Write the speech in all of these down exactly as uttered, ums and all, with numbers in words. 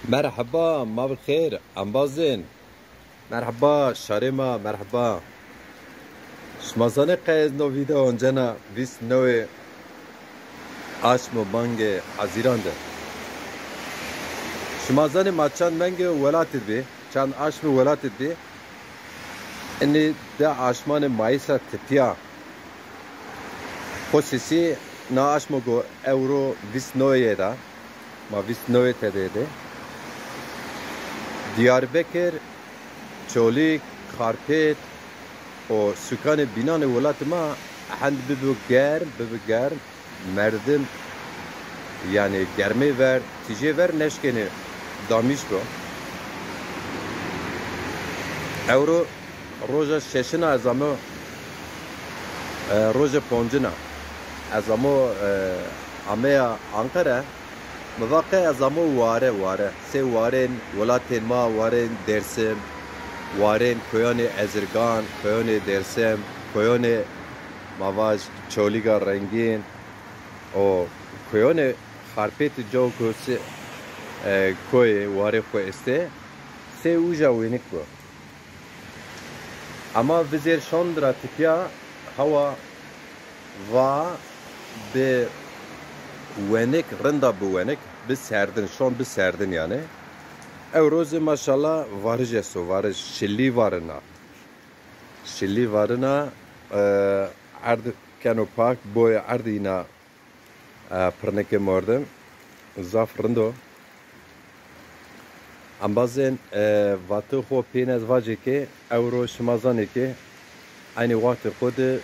Merheba, ma bi xêr, embazên. Merheba, şarê ma, merheba. Şima zanê qey ez no vîdeo oncena vîst newê aşmo mangê Hezîran de. Şima zanê ma çend mengê welatî de bî, çend aşmê welatî de bî. Inî de aşmanê mayîsa tipîya. Xosîsî na aşmo go ewro vîst newê yê de, ma vîst newê tede de. Diyarbekir, Çolîg, Xarpêt û sukanê bînanê welatê ma hend bibo germ, bibo germ. Merdim, yanî germê ver, tîjê ver neşkenê damîş bo. Ewro roja şeşin a, ez amo, e, roja poncin a. Ez amo, e, ameya Anqere, mi va qey ez amo ware, ware. Sey warên welatên ma, warên Dêrsim, warên koyanê Ezirgan, koyanê Dêrsim, koyanê ma vaj Çolîga Rengîn û koyonê Xarpêtî cawo ku se, e, koyê warê xo estê, sey uja wênik bo. Ema vizêr şond ra tipîya hewa va bi wenik, rinda bi wenik, bi serdin, şond bi serdin yanî. Ewro zî maşallah varij esto, varij, şilî varina. Şilî varina, e, erd keno pak, boyê erdî yîna, e, pirnikê mordim. Zaf rind o. Embazên, e, vatê xo peyên ez vacê ke ewro şima zanê ke eynî wextê xo de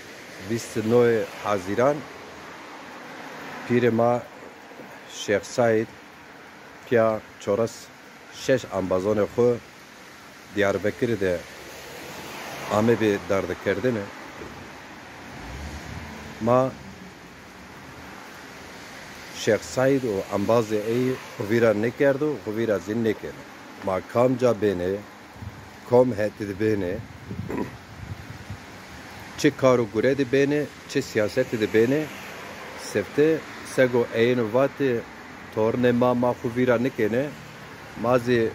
vîst û noyê Hezîran pîrê ma Şêx Seîd pîya çoras şeş embazanê xo Diyarbekirî de amebê dardikerdene. Ma Şêx Seîd û embazê ey xo vîra nêkerdo, xo vîra zî nêkeno. Ma kamca bêne, kom hetî de bêne, çi kar û gure de bêne, çi sîyasetî de bêne, sifte sego eyêno vatê, tornê ma, ma xo vîra nikêne, ma zî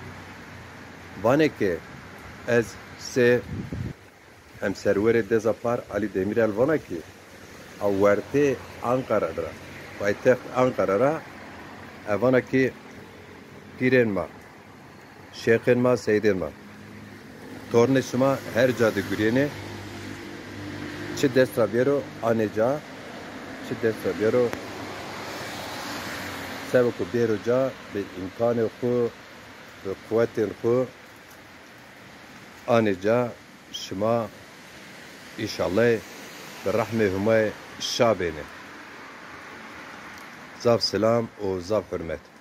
vanê ke ez se hemserwerê Deza Par Alî Demîrel vana ki, a wertê Anqara ra, paytext Anqara ra, e, vana ki, pîrên ma, şêxên ma, seydên ma. Tornê şima her ca de gurîyêne, çi dest ra bêro anê ca, çi dest ra bêro, sebo ku bêro ca, bi îmkanê xwu, bi quwetên xwu anê ca, şima îşallay bi rehmê Humayê şa bêne. Zaf selam û zaf hurmet.